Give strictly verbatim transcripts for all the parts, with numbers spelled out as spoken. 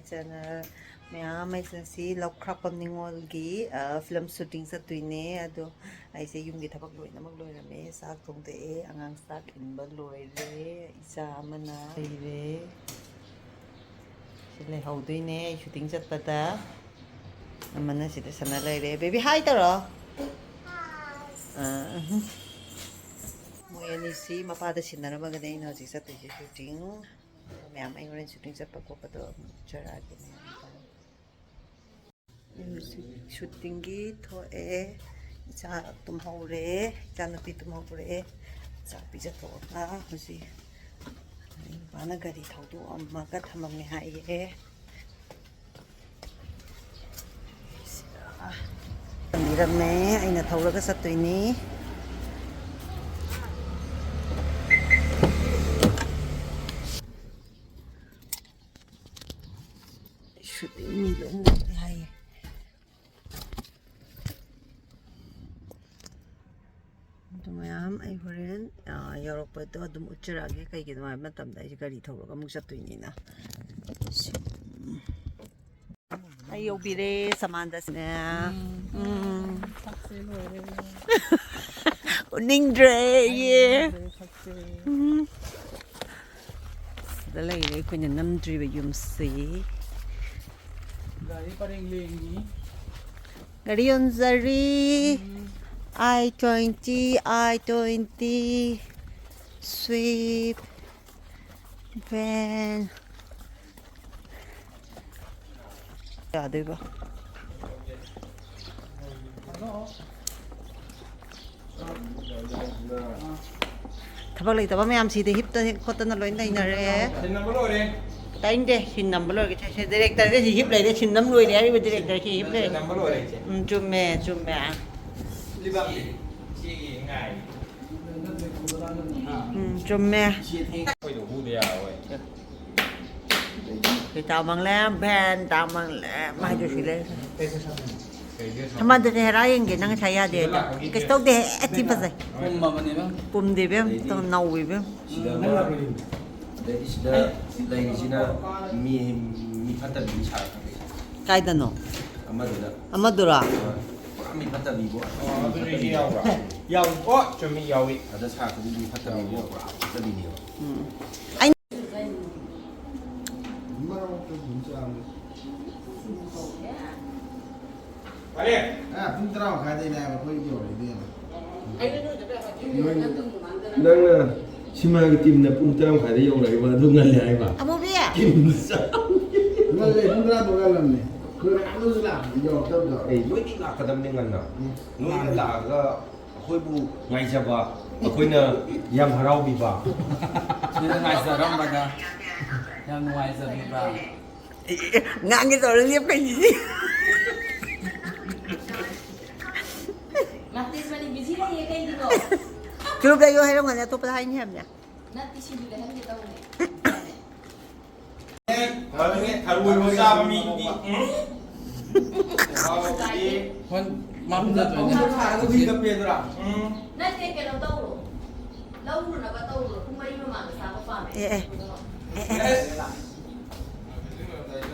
Channel ꯃꯌꯥꯝ ꯑꯩꯁꯦ ꯉꯁꯤ ꯂꯧꯈ꯭ꯔꯥꯛꯄꯝ ꯅꯤꯉꯣꯜꯒꯤ, ꯑ, ꯐꯤꯂꯝ ꯁꯨꯇꯤꯡ ꯆꯠꯇꯣꯏꯅꯦ꯫ ꯑꯗꯣ ꯑꯩꯁꯦ ꯌꯨꯝꯒꯤ ꯊꯕꯛ ꯂꯣꯏꯅꯃꯛ ꯂꯣꯏꯔꯝꯃꯦ꯫ ꯆꯥꯛ ꯊꯣꯡꯗꯣꯛꯑꯦ, ꯑꯉꯥꯡ ꯆꯥꯛ ꯏꯟꯕ ꯂꯣꯏꯔꯦ, ꯏꯆꯥ ꯑꯃꯅ ꯂꯩꯔꯦ꯫ ꯁꯤ ꯂꯩꯍꯧꯗꯣꯏꯅꯦ ꯑꯩ ꯁꯨꯇꯤꯡ ꯆꯠꯄꯗ꯫ ꯑꯃꯅ ꯁꯤꯗ ꯁꯥꯟꯅ ꯂꯩꯔꯦ꯫ ꯕꯦꯕꯤ, ꯍꯥꯏ ꯇꯧꯔꯣ꯫ ꯑꯥ, ꯃꯣꯏ ꯑꯅꯤꯁꯤ ꯃꯄꯥꯗ ꯁꯤꯟꯅꯔꯝꯃꯒꯅꯦ ꯑꯩꯅ ꯍꯧꯖꯤꯛ ꯆꯠꯇꯣꯏꯁꯦ ꯁꯨꯇꯤꯡ꯫ ꯃꯌꯥꯝ ꯑꯩ ꯍꯣꯔꯦꯟ ꯁꯨꯇꯤꯡ ꯆꯠꯄ ꯈꯣꯠꯄꯗꯣ ꯑꯃꯨꯛ ꯎꯠꯆꯔꯛꯑꯒꯦ ꯃꯌꯥꯝꯗ꯫ ꯁꯨꯇꯤꯡꯒꯤ ꯊꯣꯛꯑꯦ꯫ ꯏꯆꯥ ꯇꯨꯝꯍꯧꯔꯦ꯫ ꯏꯆꯥꯅꯨꯄꯤ ꯇꯨꯝꯍꯧꯔꯦ꯫ ꯆꯥꯛ ꯄꯤꯖꯊꯣꯛꯑꯒ ꯍꯧꯖꯤꯛ ꯅꯨꯄꯥꯅ ꯒꯥꯔꯤ ꯊꯧꯗꯣꯛꯑꯝꯃꯒ ꯊꯝꯃꯝꯃꯦ ꯍꯥꯏꯌꯦ꯫ ꯊꯝꯕꯤꯔꯝꯃꯦ꯫ ꯑꯩꯅ ꯊꯧꯔꯒ ꯆꯠꯇꯣꯏꯅꯤ꯫ ꯁꯨꯇꯤꯡ ꯃꯤ ꯂꯣꯏ ꯂꯥꯛꯑꯦ ꯍꯥꯏꯌꯦ꯫ ꯑꯗꯨ ꯃꯌꯥꯝ ꯑꯩ ꯍꯣꯔꯦꯟ, ꯑ, ꯌꯧꯔꯛꯄꯗꯣ ꯑꯗꯨꯝ ꯎꯠꯆꯔꯛꯑꯒꯦ꯫ ꯀꯩꯒꯤꯅꯣ ꯍꯥꯏꯕ ꯃꯇꯝꯗ ꯑꯩꯁꯦ ꯒꯥꯔꯤ ꯊꯧꯔꯒ ꯑꯃꯨꯛ ꯆꯠꯇꯣꯏꯅꯤꯅ꯫ ꯑꯩ ꯌꯧꯕꯤꯔꯦ ꯁꯃꯥꯟꯗꯁꯤꯅꯦ꯫ ꯎꯝ꯫ ꯎꯠꯅꯤꯡꯗ꯭ꯔꯦ, ꯌꯦ꯫ ꯎꯝ꯫ ꯁꯤꯗ ꯂꯩꯔꯦ ꯑꯩꯈꯣꯏꯅ ꯅꯝꯗ꯭ꯔꯤꯕ ꯌꯨꯝꯁꯤ꯫ ꯒꯥꯔꯤ ꯄꯔꯦꯡ ꯂꯦꯡꯉꯤ꯫ ꯒꯥꯔꯤ ꯌꯣꯟꯖꯔꯤ꯫ ꯎꯝ꯫ I twenty, I twenty, Swift, van꯫ ꯌꯥꯗꯣꯏꯕ꯫ ꯊꯕꯛ ꯂꯩꯇꯕ ꯃꯌꯥꯝꯁꯤꯗꯤ ꯍꯤꯞꯇꯅ ꯈꯣꯠꯇꯅ ꯂꯣꯏ ꯂꯩꯅꯔꯦ꯫ ꯁꯤꯟ ꯅꯝꯕ ꯂꯣꯏꯔꯦ꯫ ꯇꯥꯏꯅꯤꯡꯗꯦ, ꯁꯤꯟ ꯅꯝꯕ ꯂꯣꯏꯔꯦ꯫ ꯁꯦ, ꯁꯦ, ꯗꯤꯔꯦꯛꯇꯔꯁꯦ ꯁꯤ ꯍꯤꯞ ꯂꯩꯔꯦ, ꯁꯤꯟ ꯅꯝ ꯂꯣꯏꯔꯦ ꯍꯥꯏꯔꯤꯕ ꯗꯤꯔꯦꯛꯇꯔꯁꯤ ꯍꯤꯞ ꯂꯩꯔꯦ꯫ ꯁꯤꯟ ꯅꯝꯕ ꯂꯣꯏꯔꯦ ꯏꯆꯦ꯫ ꯎꯝ, ꯆꯨꯝꯃꯦ, ꯆꯨꯝꯃꯦ꯫ ꯂꯩꯕꯥꯛꯀꯤ ꯏꯆꯦꯒꯤ ꯉꯥꯏ꯫ ꯎꯝ, ꯆꯨꯝꯃꯦ꯫ ꯏꯆꯦ ꯊꯦꯡ-, ꯑꯩꯈꯣꯏꯗꯣ ꯍꯨꯗ ꯌꯥꯔꯣꯏ꯫ ꯁꯤ ꯇꯥꯃꯪꯂꯦ, ꯚꯦꯟ ꯇꯥꯃꯪꯂꯦ, ꯃꯥꯏꯗꯨ ꯁꯤ ꯂꯩ꯫ ꯀꯩ ꯄꯩꯁꯥ ꯊꯝꯃꯤ? ꯁꯃꯥꯟꯗꯅꯦ ꯍꯦꯔꯥ ꯌꯦꯡꯒꯦ, ꯅꯪ ꯉꯁꯥꯏ ꯌꯥꯗꯦ ꯍꯥꯏꯗꯣ꯫ ꯀꯩꯁꯨ ꯇꯧꯗꯦ, ꯑꯦ, ꯊꯤ ꯐꯖꯩ꯫ ꯄꯨꯝꯃꯕꯅꯦꯕ꯫ ꯄꯨꯝꯗꯦ ꯏꯕꯦꯝ, ꯑꯗꯩꯗꯤ ꯇꯧ ꯅꯧ ꯏꯕꯦꯝ꯫ ꯁꯤꯗ ꯅꯪ ꯂꯥꯛꯄ ꯌꯦꯡꯉꯨ꯫ ꯑꯗꯩꯗꯤ ꯁꯤꯗ ꯂꯩꯔꯤꯁꯤꯅ ꯃꯤ, ꯃꯤ ꯐꯠꯇꯕꯤ ꯁꯥꯔꯛꯀꯗꯣꯏꯁꯦ꯫ ꯀꯥꯏꯗꯅꯣ? ꯑꯃꯗꯨꯅ꯫ ꯑꯃꯗꯨꯔꯣ? ꯍꯣꯏ꯫ ꯄꯨꯔꯥ ꯃꯤ ꯐꯠꯇꯕꯤꯕꯨ꯫ ꯑꯣ, ꯑꯗꯨꯗꯤ ꯁꯤ ꯌꯥꯎꯕ꯭ꯔꯥ? ꯌꯥꯎꯏ꯫ ꯑꯣ, ꯆꯨꯝꯃꯤ, ꯌꯥꯎꯏ꯫ ꯑꯗ ꯁꯥꯔꯛꯄꯗꯨꯗꯤ ꯃꯤ ꯐꯠꯇꯕꯤꯕꯨ ꯄꯨꯔꯥ ꯐꯠꯇꯕꯤꯅꯦꯕ꯫ ꯎꯝ꯫ ꯑꯩ ꯃꯔꯛ ꯃꯔꯛꯇ ꯑꯗꯨꯝ ꯆꯥꯕꯅꯦ꯫ ꯐꯔꯦ꯫ ꯑ, ꯄꯨꯡ ꯇꯔꯥ ꯃꯈꯥꯏꯗꯩꯅꯦ ꯍꯥꯏꯕ ꯑꯩꯈꯣꯏ ꯌꯧꯔꯛꯏꯗꯣ ꯌꯦꯡꯉꯣ꯫ ꯅꯪꯅ ꯁꯤꯃꯥꯒꯤ ꯇꯤꯝꯅ ꯄꯨꯡ ꯇꯔꯥ ꯃꯈꯥꯏꯗ ꯌꯧꯔꯛꯏꯕ ꯑꯗꯨ ꯉꯜꯂꯦ ꯍꯥꯏꯕ꯫ ꯑꯃꯨꯕꯤ! ꯇꯤꯝ ꯆꯥꯎ-, ꯉꯜꯂꯦ, ꯄꯨꯡ ꯇꯔꯥ ꯉꯜꯂꯝꯅꯦ꯫ ꯑꯩꯈꯣꯏ ꯀꯅꯥꯝꯇꯁꯨ ꯂꯥꯛꯇꯦ, ꯌꯧꯔꯛꯇꯕꯗꯣ꯫ ꯑꯦ, ꯅꯣꯏꯗꯤ ꯂꯥꯛꯀꯗꯕꯅꯤ ꯉꯟꯅ꯫ ꯎꯝ꯫ ꯅꯣꯏꯅ ꯂꯥꯛꯑꯒ ꯑꯩꯈꯣꯏꯕꯨ ꯉꯥꯏꯖꯕ, ꯑꯩꯈꯣꯏꯅ ꯌꯥꯝ ꯍꯔꯥꯎꯕꯤꯕ꯫ ꯁꯤꯗ ꯉꯥꯏꯖꯔꯝꯕꯗ ꯌꯥꯝ ꯅꯨꯡꯉꯥꯏꯖꯕꯤꯕ꯫ ꯑꯦ, ꯑꯦ, ꯉꯥꯡꯒꯦ ꯇꯧꯔ ꯂꯦꯞꯈ꯭ꯔꯤꯁꯤꯗꯤ꯫ ꯃꯥꯇꯦꯁ ꯃꯅꯤ ꯕꯤꯖꯤ ꯂꯩꯌꯦ ꯀꯩꯒꯤꯅꯣ? ꯆꯨꯔꯨꯞ ꯂꯩꯌꯣ ꯍꯥꯏꯔꯝꯒꯅꯤ, ꯑꯇꯣꯞꯄꯗ ꯍꯥꯏꯅꯤ ꯍꯥꯏꯕꯅꯦ꯫ ꯅꯠꯇꯦ, ꯁꯤꯡꯖꯨ ꯂꯩꯍꯟꯒꯦ ꯇꯧꯕꯅꯦ꯫ ꯊꯔꯣꯏ ꯆꯥꯕ ꯃꯤꯗꯤ, ꯎꯝ? ꯍꯣꯏ, ꯃꯥ ꯄꯨꯟꯅ ꯇꯧꯔꯤꯅꯦ꯫ ꯊꯥꯔꯒ ꯍꯨꯏ ꯀꯞꯄꯦꯗꯨꯔꯥ? ꯎꯝ꯫ ꯅꯠꯇꯦ, ꯀꯩꯅꯣ ꯇꯧꯔꯣ꯫ ꯂꯧꯔꯨꯅꯕ ꯇꯧꯔꯣ꯫ ꯄꯨꯡ ꯃꯔꯤ ꯃꯃꯥꯡꯗ ꯆꯥꯕ ꯄꯥꯝꯃꯦ꯫ ꯑꯦ, ꯑꯦ꯫ ꯑꯦ, ꯑꯦ꯫ ꯑꯦꯁ꯫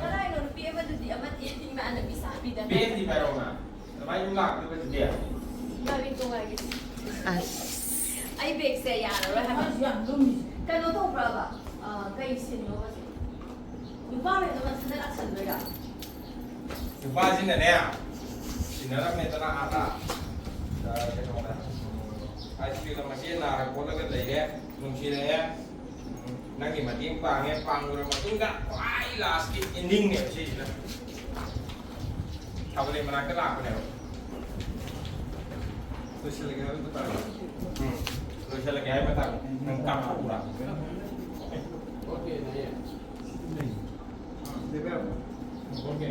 ꯀꯗꯥꯏꯅꯣ ꯅꯨꯄꯤ ꯑꯃꯗꯨꯗꯤ ꯑꯃꯗꯤ ꯏꯃꯥꯟꯅꯕꯤ ꯁꯥꯕꯤꯗ꯫ ꯕꯦꯒꯇꯤ ꯄꯥꯏꯔꯛꯑꯣꯅ꯫ ꯀꯃꯥꯏꯅ ꯌꯨꯝ ꯂꯥꯛꯀꯗꯣꯏꯕ ꯑꯗꯨꯗꯤ? ꯒꯥꯔꯤ ꯇꯣꯡꯉꯥꯏꯒꯦ꯫ ꯑꯁ꯫ ꯑꯩ ꯕꯦꯒꯁꯦ ꯌꯥꯔꯔꯣꯏ ꯍꯥꯏꯕ꯫ ꯌꯥꯝ ꯂꯨꯝꯃꯤ꯫ ꯀꯩꯅꯣ ꯇꯧꯕ꯭ꯔꯕ? ꯑ, ꯀꯩ ꯁꯤꯟꯅꯣꯕ ꯁꯤ? ꯅꯨꯄꯥ ꯃꯌꯥꯝꯗꯣ ꯃꯊꯟꯇ ꯂꯥꯛꯁꯟꯗꯣꯏꯔꯥ? ꯅꯨꯄꯥꯁꯤꯅꯅꯦ, ꯁꯤꯟꯅꯔꯝꯃꯦꯗꯅ ꯑꯥꯗ꯫ ꯑ, ꯀꯩꯅꯣꯗ꯫ ꯑꯥꯏꯁ ꯀ꯭ꯔꯤꯝ ꯃꯆꯦ ꯅꯥꯔ ꯈꯣꯠꯂꯒ ꯂꯩꯔꯦ, ꯅꯨꯡꯁꯤꯔꯛꯑꯦ꯫ ꯅꯪꯒꯤ ꯃꯇꯦꯡ ꯄꯥꯡꯉꯦ, ꯄꯥꯡꯉꯨꯔ ꯃꯇꯨꯡꯗ ꯈ꯭ꯋꯥꯏ ꯂꯥꯁꯀꯤ ꯑꯦꯟꯗꯤꯡꯅꯦꯕ ꯁꯤꯁꯤꯅ꯫ ꯊꯥꯕꯜꯂꯩ ꯃꯅꯥꯛꯇ ꯂꯥꯛꯄꯅꯦꯕ꯫ ꯂꯣꯏꯁꯤꯜꯂꯒꯦ ꯍꯥꯏꯕ ꯃꯇꯥꯡ꯫ ꯎꯝ꯫ ꯂꯣꯏꯁꯤꯜꯂꯒꯦ ꯍꯥꯏꯕ ꯃꯇꯥꯡ꯫ ꯅꯪ ꯀꯥꯞꯊꯣꯛꯎꯔꯥ? ꯑꯣꯀꯦ, ꯌꯥꯏꯌꯦ꯫ ꯎꯝ꯫ ꯑꯣꯀꯦ꯫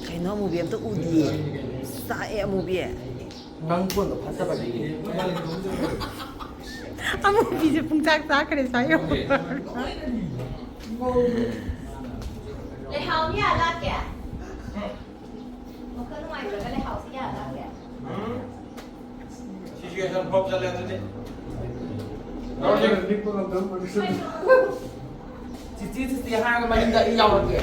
ꯀꯩꯅꯣ ꯑꯃꯨꯕꯤ ꯑꯝꯇ ꯎꯗꯤꯌꯦ꯫ ꯆꯥꯛꯑꯦ ꯑꯃꯨꯕꯤ꯫ ꯅꯪ ꯀꯣꯟꯗꯣ ꯐꯠꯇꯕꯒꯤ꯫ ꯑꯃꯨꯕꯤꯁꯦ ꯄꯨꯡꯆꯥꯛ ꯆꯥꯛꯈ꯭ꯔꯦ ꯁ꯭ꯋꯥꯏ ꯌꯧꯕꯒ꯫ ꯂꯩꯍꯥꯎ ꯃꯤ ꯑꯥ ꯂꯥꯛꯀꯦ? ꯋꯥꯈꯜ ꯅꯨꯡꯉꯥꯏꯇ꯭ꯔꯒ ꯂꯩꯍꯥꯎꯁꯤ ꯌꯥ ꯂꯥꯛꯀꯦ? ꯎꯝ꯫ ꯁꯤꯁꯨ ꯆꯤꯆꯦ, ꯆꯤꯆꯦ ꯍꯥꯏꯔꯒ ꯃꯅꯤꯡꯗ ꯑꯩ ꯌꯥꯎꯔꯒꯦ꯫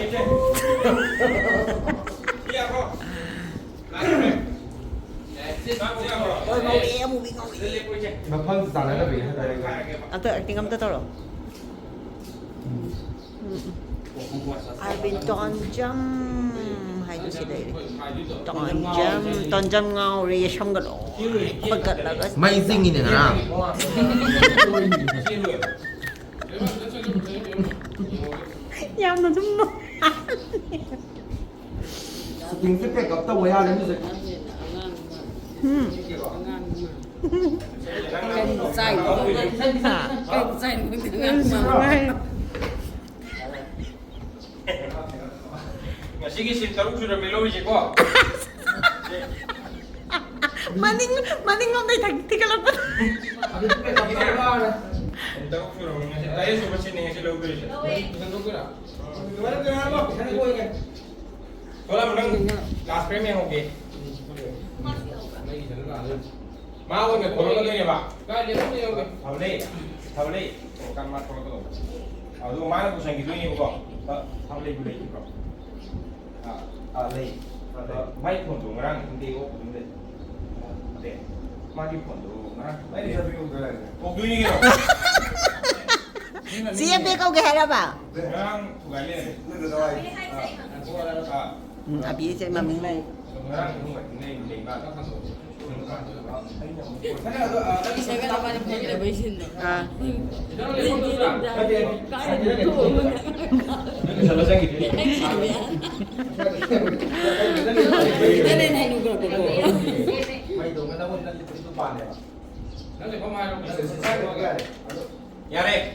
ꯍꯣꯏ, ꯉꯧꯔꯛꯑꯦ, ꯑꯃꯨꯕꯤ ꯉꯧꯔꯛꯑꯦ꯫ ꯃꯐꯝ ꯆꯥꯅꯗꯕꯒꯤ ꯍꯥꯏꯇꯥꯔꯦ꯫ ꯑꯝꯇ acting ꯑꯝꯇ ꯇꯧꯔꯣ꯫ ꯎꯝ, ꯎꯝ꯫ ꯑꯥꯔꯕꯤꯟ ꯇꯣꯟꯖꯝ ꯍꯥꯏꯗꯣ ꯁꯤ ꯂꯩꯔꯦ꯫ ꯇꯣꯟꯖꯝ, ꯇꯣꯟꯖꯝ ꯉꯥꯎꯔꯦ, ꯁꯝꯒ ꯂꯣꯏ ꯐꯒꯠꯂꯒ꯫ ꯃꯩ ꯆꯤꯡꯉꯤꯅꯦ ꯉꯔꯥꯡ꯫ ꯌꯥꯝꯅ ꯑꯗꯨꯝ ꯅꯨꯡꯉꯥꯏ꯫ Shootingꯁꯦ pack up ꯇꯧꯕ ꯌꯥꯔꯦ ꯍꯧꯖꯤꯛ꯫ ꯎꯝ꯫ ꯀꯩꯅꯣ ꯆꯥꯏꯅꯣ? ꯍꯥ? ꯀꯩꯅꯣ ꯆꯥꯏꯅꯣ? ꯉꯁꯤꯒꯤ scene ꯇꯔꯨꯛ ꯁꯨꯔꯝꯃꯦ ꯂꯧꯔꯤꯁꯦꯀꯣ꯫ ꯃꯅꯤꯡ, ꯃꯅꯤꯡꯂꯣꯝꯗꯩ ꯊꯥꯡ ꯊꯤꯒꯠꯂꯛꯄ꯫ Scene ꯇꯔꯨꯛ ꯁꯨꯔꯝꯃꯦ ꯉꯁꯤ꯫ ꯇꯔꯦꯠ ꯁꯨꯕ sceneꯅꯦ ꯉꯁꯤ ꯂꯧꯗꯣꯏꯁꯦ꯫ ꯊꯣꯛꯂꯛꯑꯣ, ꯅꯪ last frame ꯌꯦꯡꯍꯧꯒꯦ꯫ ꯃꯥ ꯑꯣꯏꯅ ꯊꯣꯛꯂꯛꯀꯗꯣꯏꯅꯦꯕ꯫ ꯊꯕꯂꯩ, ꯊꯕꯂꯩ꯫ ꯑꯣ, ꯀꯟ ꯃꯥ ꯊꯣꯛꯂꯛꯀꯗꯧꯕ꯫ ꯑꯗꯨꯒ ꯃꯥꯅ ꯄꯨꯁꯟꯈꯤꯗꯣꯏꯅꯦꯕꯀꯣ꯫ ꯊ-, ꯊꯕꯂꯩꯕꯨ ꯂꯩꯈꯤꯕ꯭ꯔꯣ? ꯑꯥ, ꯑꯥ, ꯂꯩ꯫ ꯑꯗꯣ ꯃꯥꯏ phoneꯗꯣ ꯉꯔꯥꯡ ꯄꯨꯡ ꯀꯌꯥ ꯑꯣꯛꯄꯗꯨꯅ ꯂꯩ? ꯑꯗꯩ ꯃꯥꯒꯤ phoneꯗꯣ ꯉꯔꯥꯡ ꯑꯩ ꯆꯠꯄ ꯌꯧꯗ꯭ꯔꯥ ꯍꯥꯏꯁꯦ? ꯑꯣꯛꯇꯣꯏꯅꯤ ꯀꯩꯅꯣ꯫ ꯆꯦ ꯑꯕꯦ ꯀꯧꯒꯦ ꯍꯥꯏꯔꯕ? ꯉꯔꯥꯡ ꯊꯨꯒꯥꯏ ꯂꯩꯔꯝꯃꯦ꯫ ꯅꯪꯅ ꯅꯋꯥꯏ꯫ ꯑꯥ꯫ ꯎꯝ, ꯑꯕꯤꯁꯦ ꯃꯃꯤꯡ ꯂꯩ꯫ ꯑꯗꯣ ꯉꯔꯥꯡ ꯏꯃꯨꯡ ꯃꯅꯨꯡ ꯂꯩ, ꯂꯩ ꯃꯥ꯫ ꯑꯥ꯫ ꯌꯥꯔꯦ꯫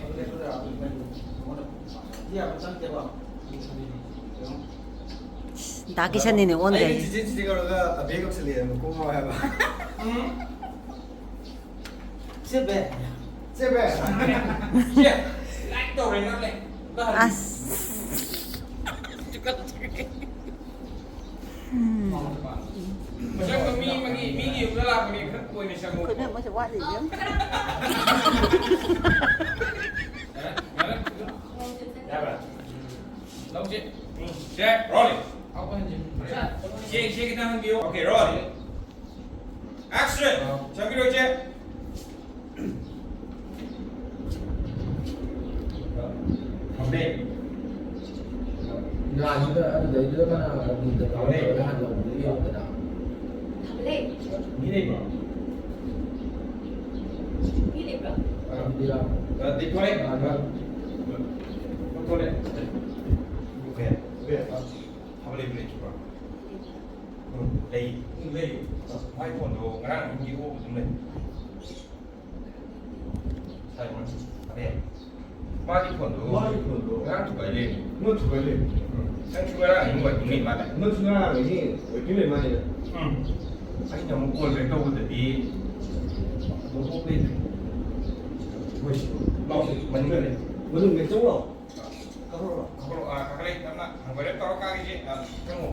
ꯗꯥ ꯀꯤꯁꯟꯅꯤꯅꯦ ꯑꯣꯟꯈ꯭ꯔꯦ꯫ ꯑꯩꯗꯤ ꯆꯤꯆꯦ ꯆꯤꯆꯦ ꯀꯧꯔꯒ ꯑꯕꯦ ꯀꯧꯁꯜꯂꯛꯑꯦ, ꯃꯀꯣꯛ ꯉꯥꯎꯋꯦ ꯍꯥꯏꯕ꯫ ꯎꯝ? ꯆꯦ ꯕꯦ꯫ ꯆꯦ ꯕꯦ꯫ ꯏꯆꯦ, like ꯇꯧꯔꯦ ꯅꯪ ꯂꯩ꯫ ꯑꯁ꯫ ꯃꯁꯛꯇꯣ ꯃꯤ ꯑꯃꯒꯤ, ꯃꯤꯒꯤ ꯌꯨꯝꯗ ꯂꯥꯛꯄꯅꯦ, ꯈꯔ ꯑꯩꯈꯣꯏꯅ ꯑꯃꯁꯨ ꯋꯥꯠꯂꯤ, ꯏꯕꯦꯝ꯫ ꯌꯥꯕ꯭ꯔꯥ? ꯂꯧꯁꯦ꯫ ꯎꯝ, ꯁꯦ, rolling꯫ ꯏꯆꯦ, ꯏꯆꯦ ꯈꯤꯇꯪ ꯍꯟꯕꯤꯌꯨ꯫ Okay, rolling꯫ Action! ꯆꯪꯕꯤꯔꯣ, ꯏꯆꯦ꯫ ꯊꯝꯃꯦ꯫ ꯉꯥꯏꯗꯨꯗ ꯑꯗꯨꯗꯩꯗꯨꯗ ꯀꯅꯥ ꯃꯤꯗ ꯀꯥꯎꯔꯦ? ꯍꯥꯟꯅ ꯂꯧꯕꯗꯨ ꯌꯦꯡꯉꯨꯗꯅ꯫ ꯊꯝꯂꯦ꯫ ꯃꯤ ꯂꯩꯕ꯭ꯔꯣ? ꯃꯤ ꯂꯩꯕ꯭ꯔꯣ? ꯑꯗꯨꯗꯤ ꯌꯥꯔꯦ꯫ ꯑ, ꯗꯤ ꯊꯣꯛꯂꯛꯑꯦ꯫ ꯑ, ꯊꯣꯛꯂꯛꯑꯦ꯫ ꯑꯣꯀꯦ꯫ ꯑꯣꯀꯦ꯫ ꯊꯥꯕ ꯂꯩꯕ ꯂꯩꯇ꯭ꯔꯤꯕ꯭ꯔꯣ? ꯎꯝ, ꯂꯩ꯫ ꯎꯝ, ꯂꯩ꯫ ꯃꯥꯏ ꯐꯣꯟꯗꯣ ꯉꯔꯥꯡ ꯑꯍꯤꯡꯒꯤ ꯑꯣꯛ ꯑꯗꯨꯝ ꯂꯩ꯫ ꯁꯥꯏ ꯃꯔꯛꯁꯤ꯫ ꯑꯕꯦ꯫ ꯃꯥꯒꯤ ꯐꯣꯟꯗꯣ ꯃꯥꯒꯤ ꯐꯣꯟꯗꯣ ꯉꯔꯥꯡ ꯊꯨꯒꯥꯏ ꯂꯩꯔꯝꯃꯤ꯫ ꯉꯔꯥꯡ ꯊꯨꯒꯥꯏ ꯂꯩꯔꯝꯃꯤ꯫ ꯎꯝ꯫ ꯅꯪꯁꯨ ꯉꯔꯥꯡ ꯑꯍꯤꯡ waiting ꯂꯩ ꯃꯥꯜꯂꯦ꯫ ꯅꯪꯁꯨ ꯉꯔꯥꯡ ꯑꯍꯤꯡ waiting ꯂꯩ ꯃꯥꯜꯂꯦ꯫ ꯎꯝ꯫ ꯑꯩꯅ ꯑꯃꯨꯛ call back ꯇꯧꯕꯗꯗꯤ ꯑꯗꯨꯝ ꯑꯣꯛ ꯂꯩꯇ꯭ꯔꯦ꯫ ꯍꯣꯏ꯫ ꯂꯥꯎ, ꯃꯅꯤꯡꯗ ꯂꯩ꯫ ꯃꯅꯨꯡꯗ ꯆꯪꯉꯣ꯫ ꯀꯥꯈꯠꯂꯣ, ꯀꯥꯈꯠꯂꯣ, ꯑꯥ, ꯀꯥꯈꯠꯂꯦ꯫ ꯌꯥꯝꯅ ꯍꯪꯒꯣꯏꯔꯞ ꯇꯧꯔ ꯀꯥꯈꯤꯁꯦ꯫ ꯑꯥ, ꯆꯪꯉꯣ꯫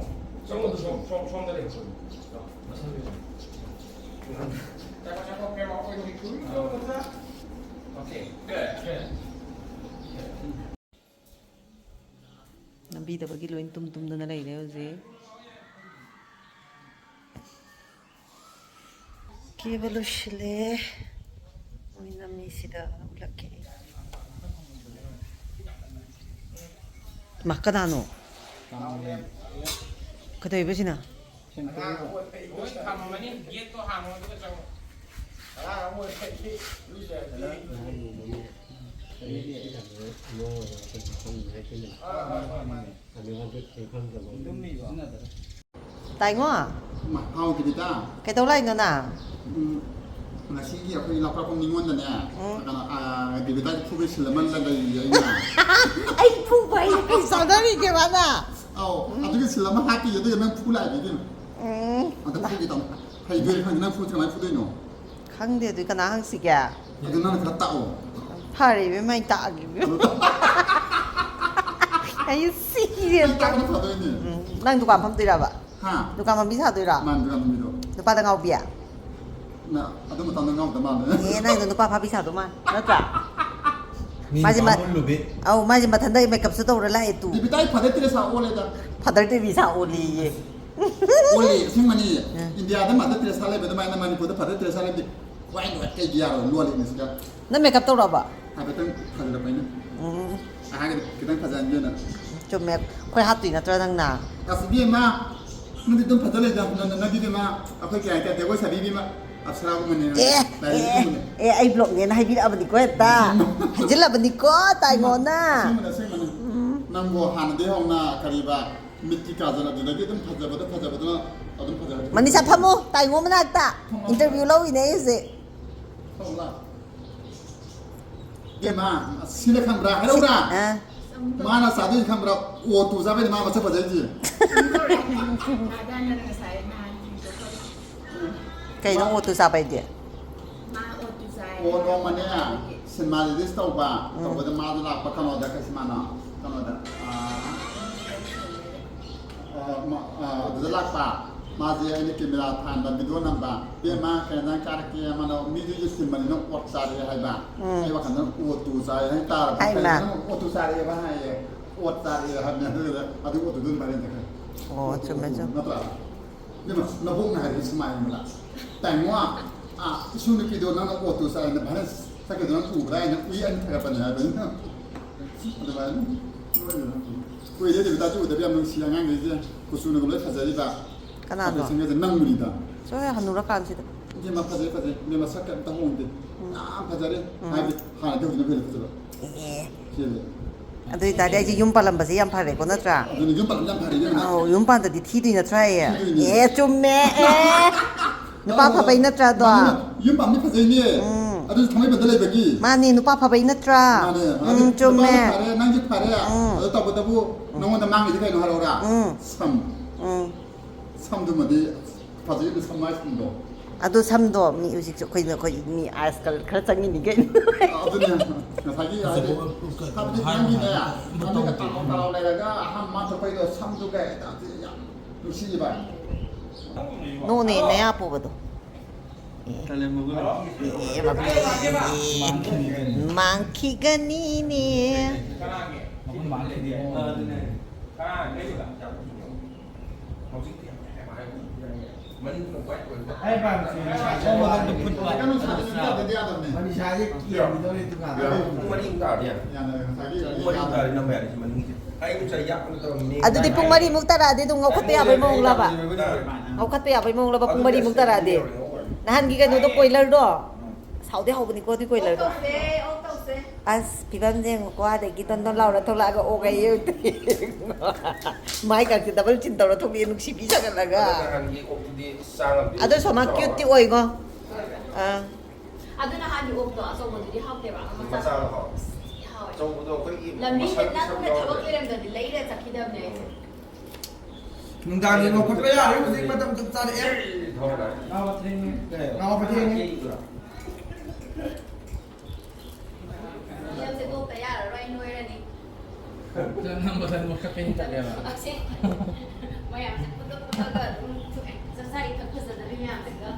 ꯆꯪꯉꯣ, ꯁꯣꯝ, ꯁꯣꯝ, ꯁꯣꯝꯗ ꯂꯩꯌꯣ꯫ ꯆꯪꯉꯣ, ꯆꯪꯉꯣ, ꯀꯩꯝ ꯑꯩꯈꯣꯏ ꯍꯧꯖꯤꯛ ꯀꯨꯏꯅ ꯇꯧꯕꯗ꯫ Okay, good, good. ꯅꯝꯕꯤꯗꯕꯒꯤ ꯂꯣꯏ ꯇꯨꯝ ꯇꯨꯝꯗꯅ ꯂꯩꯔꯦ ꯍꯧꯖꯤꯛ꯫ ꯀꯦꯕ ꯂꯣꯏꯁꯤꯜꯂꯦ꯫ ꯃꯣꯏ ꯅꯝꯃꯤꯁꯤꯗ ꯎꯠꯂꯛꯀꯦ ꯑꯩ꯫ ꯃꯥ, ꯀꯅꯥꯅꯣ? ꯀꯩꯗꯧꯔꯤꯕ ꯁꯤꯅ? ꯂꯣꯏ ꯊꯝꯃꯝꯃꯅꯤ, gate ꯇꯣ ꯍꯥꯡꯉꯣ ꯑꯗꯨꯒ ꯆꯪꯉꯣ꯫ ꯇꯥꯏꯉꯣ꯫ ꯃꯥ, ꯍꯥꯎ, ꯀꯤꯔꯤꯇꯥ꯫ ꯀꯩꯗꯧ ꯂꯥꯛꯏꯅꯣ ꯅꯪ? ꯎꯝ, ꯉꯁꯤꯒꯤ ꯑꯩꯈꯣꯏꯒꯤ ꯂꯧꯀꯥꯐꯝ ꯅꯤꯉꯣꯟꯗꯅꯦ, ꯎꯝ꯫ ꯀꯩꯅꯣ, ꯑꯥ, ꯗꯦꯕꯤꯇꯥꯒꯤ ꯐꯨꯕꯩ ꯁꯤꯜ ꯑꯃ ꯂꯩꯔꯤꯌꯦ ꯑꯩꯅ꯫ ꯑꯩ ꯐꯨꯕ ꯍꯥꯏꯁꯦ ꯀꯩ ꯆꯥꯟꯅꯔꯤꯒꯦ ꯃꯥꯅ? ꯑꯧ, ꯎꯝ꯫ ꯑꯗꯨꯒꯤ ꯁꯤꯜ ꯑꯃ ꯍꯥꯞꯄꯤꯌꯦ, ꯑꯗꯨꯒ ꯅꯪ ꯐꯨ ꯂꯥꯛꯏꯗꯤ ꯀꯩꯅꯣ꯫ ꯎꯝ꯫ ꯑꯗ ꯐꯨꯒꯦ ꯇꯧꯅꯤ꯫ ꯍꯩꯗꯣꯏꯔ ꯈꯪꯗꯦ, ꯅꯪ ꯐꯨ ꯀꯃꯥꯏꯅ ꯐꯨꯗꯣꯏꯅꯣ? ꯈꯪꯗꯦ, ꯑꯗꯨꯗꯤ ꯀꯅꯥ ꯍꯪꯁꯤꯒꯦ? ꯑꯗꯨ ꯅꯪꯅ ꯈꯔ ꯇꯥꯛꯑꯣ꯫ ꯐꯔꯦ, ꯏꯕꯦꯝꯃ, ꯑꯩ ꯇꯥꯛꯑꯒꯦ, ꯏꯕꯦꯝꯃ꯫ ꯑꯗꯨ ꯇꯥꯛꯑꯣ꯫ ꯑꯩ ꯁꯤꯔꯦ꯫ ꯑꯩ ꯇꯥꯛꯄꯅ ꯐꯗꯣꯏꯅꯦ꯫ ꯎꯝ, ꯅꯪ ꯗꯨꯀꯥꯟ ꯐꯝꯗꯣꯏꯔꯕ? ꯍꯥ? ꯗꯨꯀꯥꯟ ꯐꯝꯕꯤ ꯁꯥꯗꯣꯏꯔꯣ? ꯃꯥꯅꯤ, ꯗꯨꯀꯥꯟ ꯐꯝꯕꯤꯗꯣ꯫ ꯅꯨꯄꯥꯗ ꯉꯥꯎꯕꯤ? ꯅ ꯑꯗꯨ ꯃꯇꯝꯗ ꯉꯥꯎꯗ ꯃꯥꯜꯂꯦ꯫ ꯑꯦ, ꯅꯪꯗꯣ ꯅꯨꯄꯥ ꯐꯥꯕꯤ ꯁꯥꯗꯧ ꯃꯥꯜꯂꯦ, ꯅꯠꯇ꯭ꯔꯥ? ꯃꯤ ꯃꯥꯁꯦ ꯃ- ꯕꯥꯃꯣꯟ ꯂꯨꯕꯤ꯫ ꯑꯧ, ꯃꯥꯁꯦ ꯃꯊꯟꯇ ꯃꯦꯀꯞꯁꯨ ꯇꯧꯔ ꯂꯥꯛꯑꯦ ꯇꯨ꯫ ꯗꯤꯕꯤꯇꯥꯒꯤ ꯐꯥꯗꯔ ꯇꯦꯔꯦꯁꯥ ꯑꯣꯜꯂꯦꯗ꯫ ꯐꯥꯗꯔ ꯇꯦꯔꯦꯁꯥ ꯑꯣꯜꯂꯦꯌꯦ꯫ ꯑꯣꯜꯂꯦ, ꯑꯁꯦꯡꯕꯅꯤ꯫ ꯏꯟꯗꯤꯌꯥꯗ ꯃꯥꯗꯔ ꯇꯦꯔꯦꯁꯥ ꯂꯩꯕ ꯑꯗꯨꯃꯥꯏꯅ ꯃꯅꯤꯄꯨꯔꯗ ꯐꯥꯗꯔ ꯇꯦꯔꯦꯁꯥ ꯂꯩꯕꯗꯤ ꯈ꯭ꯋꯥꯏ ꯅꯨꯡꯉꯥꯏ꯫ ꯀꯩꯒꯤ ꯌꯥꯔꯣꯏ? ꯂꯣꯜꯂꯤꯅꯦ ꯁꯤꯗ꯫ ꯅꯪ ꯃꯦꯀꯞ ꯇꯧꯔꯛꯑꯕ? ꯍꯥꯏꯐꯦꯠꯇꯪ ꯐꯖꯔꯛꯄ ꯑꯩꯅ꯫ ꯎꯝ, ꯑꯍꯥꯟꯕꯗ ꯈꯤꯇꯪ ꯐꯖꯍꯟꯒꯦꯅ꯫ ꯆꯨꯝꯃꯦ꯫ ꯑꯩꯈꯣꯏ ꯍꯥꯞꯇꯣꯏ ꯅꯠꯇ꯭ꯔꯣ ꯅꯪꯅ? ꯑꯁ ꯏꯕꯦꯝꯃ, ꯅꯪꯗꯤ ꯑꯗꯨꯝ ꯐꯖ ꯂꯩꯗ꯫ ꯅꯪ, ꯅꯪꯗꯤ ꯏꯕꯦꯝꯃ, ꯑꯩꯈꯣꯏ ꯀꯌꯥ ꯍꯥꯏꯇꯥꯔꯦ, ꯖꯒꯣꯏ ꯁꯥꯕꯤ ꯏꯕꯦꯝꯃ, ꯑꯞꯁꯔꯥꯒꯨꯝꯕꯅꯦ꯫ ꯑꯦ, ꯂꯥꯏꯔꯦꯝꯕꯤꯒꯨꯝꯕꯅꯦ꯫ ꯑꯦ, ꯑꯩ ꯕ꯭ꯂꯣꯛꯅꯦꯅ ꯍꯥꯏꯕꯤꯔꯛꯑꯕꯅꯤꯀꯣ ꯍꯦꯛꯇ꯫ ꯍꯥꯏꯖꯤꯜꯂꯕꯅꯤꯀꯣ, ꯇꯥꯏꯉꯣꯅ꯫ ꯑꯁꯦꯡꯕꯅꯦ, ꯑꯁꯦꯡꯕꯅꯦ꯫ ꯅꯪꯕꯨ ꯍꯥꯟꯅꯗꯤ ꯍꯧꯅ ꯀꯔꯤꯕ ꯃꯤꯠꯀꯤ ꯀꯥꯖꯜ ꯑꯗꯨꯗꯒꯤ ꯑꯗꯨꯝ ꯐꯖꯕꯗ ꯐꯖꯕꯗꯨꯅ ꯑꯗꯨꯝ ꯐꯖꯔꯛꯇ꯭ꯔꯦ꯫ ꯃꯅꯤꯁꯥ ꯐꯝꯃꯨ, ꯇꯥꯏꯉꯣ ꯃꯅꯥꯛꯇ꯫ ꯏꯟꯇꯔꯚꯤꯌꯨ ꯂꯧꯔꯤꯅꯦ ꯑꯩ ꯍꯧꯖꯤꯛ꯫ ꯐꯝꯃꯨ ꯂꯥꯎ꯫ ꯏꯕꯦꯝꯃ, ꯁꯤꯅ ꯈꯪꯕ꯭ꯔꯥ? ꯍꯥꯏꯔꯛꯎꯔꯥ? ꯑꯥ, ꯃꯥꯅ ꯆꯥꯗꯣꯏꯁꯦ ꯈꯪꯕ꯭ꯔꯥ? ꯑꯣ ꯇꯨ ꯆꯥꯕꯩꯅꯦ ꯃꯥ ꯃꯁꯛ ꯐꯖꯩꯁꯦ꯫ ꯉꯁꯥꯏ ꯅꯍꯥꯟ ꯀꯩꯅꯣ ꯑꯣꯇꯨ ꯆꯥꯕ ꯍꯥꯏꯗꯤ? ꯃꯥ ꯑꯣꯇꯨ ꯆꯥꯏ꯫ ꯑꯣ ꯅꯣꯡꯃꯅꯦ ꯁꯤꯅꯦꯃꯥ ꯔꯤꯂꯤꯁ ꯇꯧꯕ, ꯇꯧꯕꯗ ꯃꯥꯗꯣ ꯂꯥꯛꯄ ꯀꯩꯅꯣꯗ, ꯀꯩ ꯁꯤꯃꯥꯅꯣ? ꯀꯩꯅꯣꯗ, ꯑꯥ, ꯑꯥ, ꯃ-, ꯑꯥ, ꯑꯗꯨꯗ ꯂꯥꯛꯄ꯫ ꯃꯥꯁꯦ ꯑꯩꯅ ꯀꯦꯃꯦꯔꯥ ꯊꯥꯟꯕ, ꯚꯤꯗꯤꯑꯣ ꯅꯝꯕ꯫ "ꯏꯕꯦꯝꯃ, ꯀꯩ ꯌꯦꯟꯖꯥꯡ ꯆꯥꯔꯛꯀꯦ?" ꯃꯥꯅ, "ꯃꯤꯗꯨ ꯌꯦꯟ ꯁꯤꯟꯕꯅꯤꯅ ꯑꯣꯠ ꯆꯥꯔꯦ" ꯍꯥꯏꯕ꯫ ꯑꯩ ꯋꯥꯈꯜꯗꯅ ꯑꯣꯇꯨ ꯆꯥꯏ ꯍꯥꯏ ꯇꯥꯔꯕ꯫ ꯍꯥꯏꯃ꯫ "ꯑꯣꯇꯨ ꯆꯥꯔꯛꯑꯦꯕ" ꯍꯥꯏꯌꯦ꯫ ꯑꯣꯠ ꯆꯥꯔꯛꯑꯦ ꯍꯥꯏꯕꯅꯦ꯫ ꯑꯗꯨꯗ ꯑꯗꯨ ꯑꯣꯇꯨꯗꯨꯅ ꯚꯥꯏꯔꯦꯜ ꯆꯠꯈ꯭ꯔꯦ꯫ ꯑꯣ, ꯆꯨꯝꯃꯦ, ꯆꯨꯝꯃꯦ꯫ ꯅꯠꯇ꯭ꯔꯥ? ꯏꯕꯦꯝꯃ, ꯅꯕꯣꯛꯅ ꯍꯥꯏꯔꯗꯤ ꯁꯨꯃꯥꯏꯅ ꯍꯥꯏꯕ꯫ "ꯇꯥꯏꯉꯣ, ꯑꯥ, ꯏꯁꯨ ꯅꯨꯄꯤꯗꯣ ꯅꯪꯅ ꯑꯣꯇꯣ ꯆꯥꯏꯅ ꯚꯥꯏꯔꯦꯜ ꯆꯠꯈꯤꯗꯣ ꯅꯪ ꯎꯕ꯭ꯔꯥ?" ꯍꯥꯏꯅ ꯎꯏ ꯍꯥꯏꯅ ꯊꯥꯒꯠꯄꯅꯦ ꯍꯥꯏꯕꯅꯤꯅ꯫ ꯑꯗꯨꯃꯥꯏꯅ ꯂꯣꯏꯅ ꯀꯨꯏꯔꯦ ꯗꯦꯕꯤꯇꯥꯁꯨ ꯎꯗꯕ, ꯌꯥꯝ ꯅꯨꯡꯁꯤ ꯑꯉꯥꯡꯈꯩꯁꯦ꯫ ꯀꯨꯆꯨꯅꯒ ꯂꯣꯏ ꯐꯖꯔꯤꯕ꯫ ꯀꯅꯥꯅꯣ? ꯐꯖꯩꯁꯤꯡꯒꯁꯦ ꯅꯪꯕꯨꯅꯤꯗ꯫ ꯆꯣꯍꯦ, ꯍꯅꯨꯔꯀꯥꯟꯁꯤꯗ꯫ ꯏꯕꯦꯝꯃ, ꯐꯖꯩ, ꯐꯖꯩ꯫ ꯏꯕꯦꯝꯃ, ꯁꯛꯀ ꯑꯝꯇ ꯍꯣꯡꯗꯦ꯫ ꯌꯥꯝ ꯐꯖꯔꯦ꯫ ꯍꯥꯏꯗꯤ ꯍꯥꯟꯅꯗꯤ ꯍꯧꯖꯤꯛꯅ ꯍꯦꯟꯅ ꯐꯖꯕ꯫ ꯑꯦ, ꯁꯤꯗꯤ꯫ ꯑꯗꯨ ꯑꯣꯏꯇꯥꯔꯗꯤ ꯑꯩꯁꯦ ꯌꯨꯝ ꯄꯥꯜꯂꯝꯕꯁꯦ ꯌꯥꯝ ꯐꯔꯦꯀꯣ, ꯅꯠꯇ꯭ꯔꯥ? ꯑꯗꯨꯅ ꯌꯨꯝ ꯄꯥꯜꯂꯝ ꯌꯥꯝ ꯐꯔꯦ, ꯏꯕꯦꯝꯃ꯫ ꯑꯧ, ꯌꯨꯝ ꯄꯥꯟꯗꯗꯤ ꯊꯤꯗꯣꯏ ꯅꯠꯇ꯭ꯔꯥ ꯑꯩ? ꯊꯤꯗꯣꯏꯅꯦ꯫ ꯑꯦ, ꯆꯨꯝꯃꯦ꯫ ꯑꯦ, ꯅꯨꯄꯥ ꯐꯕꯩ ꯅꯠꯇ꯭ꯔꯥ ꯑꯗꯣ? ꯃꯥꯅꯦ, ꯌꯨꯝ ꯄꯥꯟꯕꯗꯤ ꯐꯖꯩꯅꯦ꯫ ꯑꯗꯨꯁꯨ ꯊꯥꯡꯃꯩꯕꯟꯗ ꯂꯩꯕꯒꯤ꯫ ꯃꯥꯅꯦ, ꯅꯨꯄꯥ ꯐꯕꯩ ꯅꯠꯇ꯭ꯔꯥ? ꯃꯥꯅꯦ, ꯎꯝ, ꯍꯧꯖꯤꯛ ꯆꯨꯝꯃꯦ꯫ ꯅꯨꯄꯥꯁꯨ ꯐꯔꯦ, ꯅꯪꯁꯨ ꯐꯔꯦ꯫ ꯑꯗꯣ ꯇꯧꯕꯇꯕꯨ ꯅꯉꯣꯟꯗ ꯃꯥꯡꯉꯤꯁꯦ ꯀꯩꯅꯣ ꯍꯥꯏꯔꯛꯎꯔꯥ? ꯎꯝ꯫ ꯁꯝ꯫ ꯎꯝ꯫ ꯁꯝꯗꯨꯃꯗꯤ ꯐꯖꯩ, ꯁꯝ ꯃꯥꯏ ꯁꯝꯗꯣ꯫ ꯑꯗꯣ ꯁꯝꯗꯣ ꯃꯤ ꯍꯧꯖꯤꯛꯁꯨ ꯑꯩꯈꯣꯏꯅ, ꯑꯩꯈꯣꯏ ꯃꯤ ꯑꯥꯏꯁ ꯀꯂꯔ ꯈꯔ ꯆꯪꯉꯤꯅꯤ ꯀꯩꯅꯣ꯫ ꯑꯗꯨꯅꯦ, ꯉꯁꯥꯏꯒꯤ ꯍꯥꯏꯗꯤ, ꯍꯥꯏꯕꯗꯤ ꯅꯪꯒꯤꯅꯦ, ꯅꯪꯒꯤ ꯇꯥꯎ ꯇꯥꯎ ꯂꯩꯔꯒ ꯑꯍꯥꯟꯕ ꯃꯥ ꯊꯣꯛꯄꯩꯗꯣ ꯁꯝꯗꯨꯒ ꯍꯦꯛꯇ ꯌꯥꯝ ꯅꯨꯡꯁꯤꯕ꯫ ꯅꯣꯅꯦ ꯅꯌꯥ ꯄꯨꯕꯗꯣ꯫ ꯃꯥꯡꯈꯤꯒꯅꯤꯅꯦ꯫ ꯑꯗꯨꯗꯤ ꯄꯨꯡ ꯃꯔꯤꯃꯨꯛ ꯇꯥꯔꯛꯑꯗꯤ ꯑꯗꯨꯝ ꯉꯧꯈꯠꯄ ꯌꯥꯕꯩ ꯃꯑꯣꯡꯂꯕ? ꯉꯧꯈꯠꯄ ꯌꯥꯕꯩ ꯃꯑꯣꯡꯂꯕ ꯄꯨꯡ ꯃꯔꯤꯃꯨꯛ ꯇꯥꯔꯛꯑꯗꯤ? ꯅꯍꯥꯟꯒꯤ ꯀꯩꯅꯣꯗꯣ, ꯀꯣꯏꯂꯔꯗꯣ? ꯁꯥꯎꯗꯤ ꯍꯧꯕꯅꯤꯀꯣ ꯑꯗꯨ ꯀꯣꯏꯂꯔꯗꯣ꯫ ꯑꯁ, ꯐꯤꯕꯝꯁꯦ ꯌꯦꯡꯉꯨꯀꯣ, ꯑꯗꯒꯤ ꯗꯣꯟ ꯗꯣꯟ ꯂꯥꯎꯔ ꯊꯣꯛꯂꯛꯑꯒ ꯑꯣꯛ ꯑꯩ꯫ ꯃꯥꯏ ꯀꯥꯡꯁꯦ ꯗꯕꯜ ꯆꯤꯟ ꯇꯧꯔ ꯊꯣꯛꯂꯛꯑꯦ, ꯅꯨꯡꯁꯤꯕꯤ ꯁꯥꯒꯠꯂꯒ꯫ ꯑꯗꯣ ꯁꯣꯃꯥ ꯀ꯭ꯌꯨꯠꯇꯤ ꯑꯣꯏꯉꯣ꯫ ꯑꯥ꯫ ꯑꯗꯨ ꯅꯍꯥꯟꯒꯤ ꯑꯣꯛꯇꯣ ꯑꯆꯧꯕꯗꯨꯗꯤ ꯍꯥꯎꯇꯦꯕ, ꯑꯃ ꯃꯆꯥꯗꯣ ꯍꯥꯎꯋꯦ꯫ ꯊꯤ ꯍꯥꯎꯋꯦ꯫ ꯑꯆꯧꯕꯗꯣ ꯑꯩꯈꯣꯏꯒꯤ ꯂꯝꯕꯤ ꯃꯁꯜ ꯅꯪꯅ ꯃꯁꯜ ꯊꯕꯛ ꯌꯥꯎꯔꯦ꯫ ꯂꯩꯔꯝꯗꯗꯤ ꯂꯩꯔ ꯆꯠꯈꯤꯗꯕꯅꯦ ꯑꯩꯁꯦ꯫ ꯅꯨꯡꯗꯥꯡꯒꯤ ꯂꯧꯈꯠꯄ ꯌꯥꯔꯦ, ꯍꯧꯖꯤꯛ ꯃꯇꯝ ꯆꯞ ꯆꯥꯔꯦ꯫ ꯑꯦ! ꯉꯥ ꯃꯊꯦꯜꯅꯤ꯫ ꯉꯥ ꯃꯊꯦꯜꯅꯤ꯫ ꯌꯦꯟꯁꯦ ꯇꯣꯛꯇ ꯌꯥꯔꯔꯣꯏ, ꯅꯣꯏꯔꯅꯤ꯫ ꯅꯪ ꯃꯊꯟ ꯃꯊꯟ ꯀꯛꯄ ꯍꯦꯟꯖꯜꯂꯦꯕ꯫ ꯑꯁꯦ꯫ ꯃꯌꯥꯝꯁꯦ ꯄꯨꯂꯞ ꯄꯨꯂꯞꯒ ꯑꯗꯨꯝ ꯊꯣꯛꯑꯦ꯫ ꯆꯥꯛꯆꯥ ꯏꯊꯛ ꯐꯖꯗꯕꯤ ꯃꯌꯥꯝꯁꯤꯒ꯫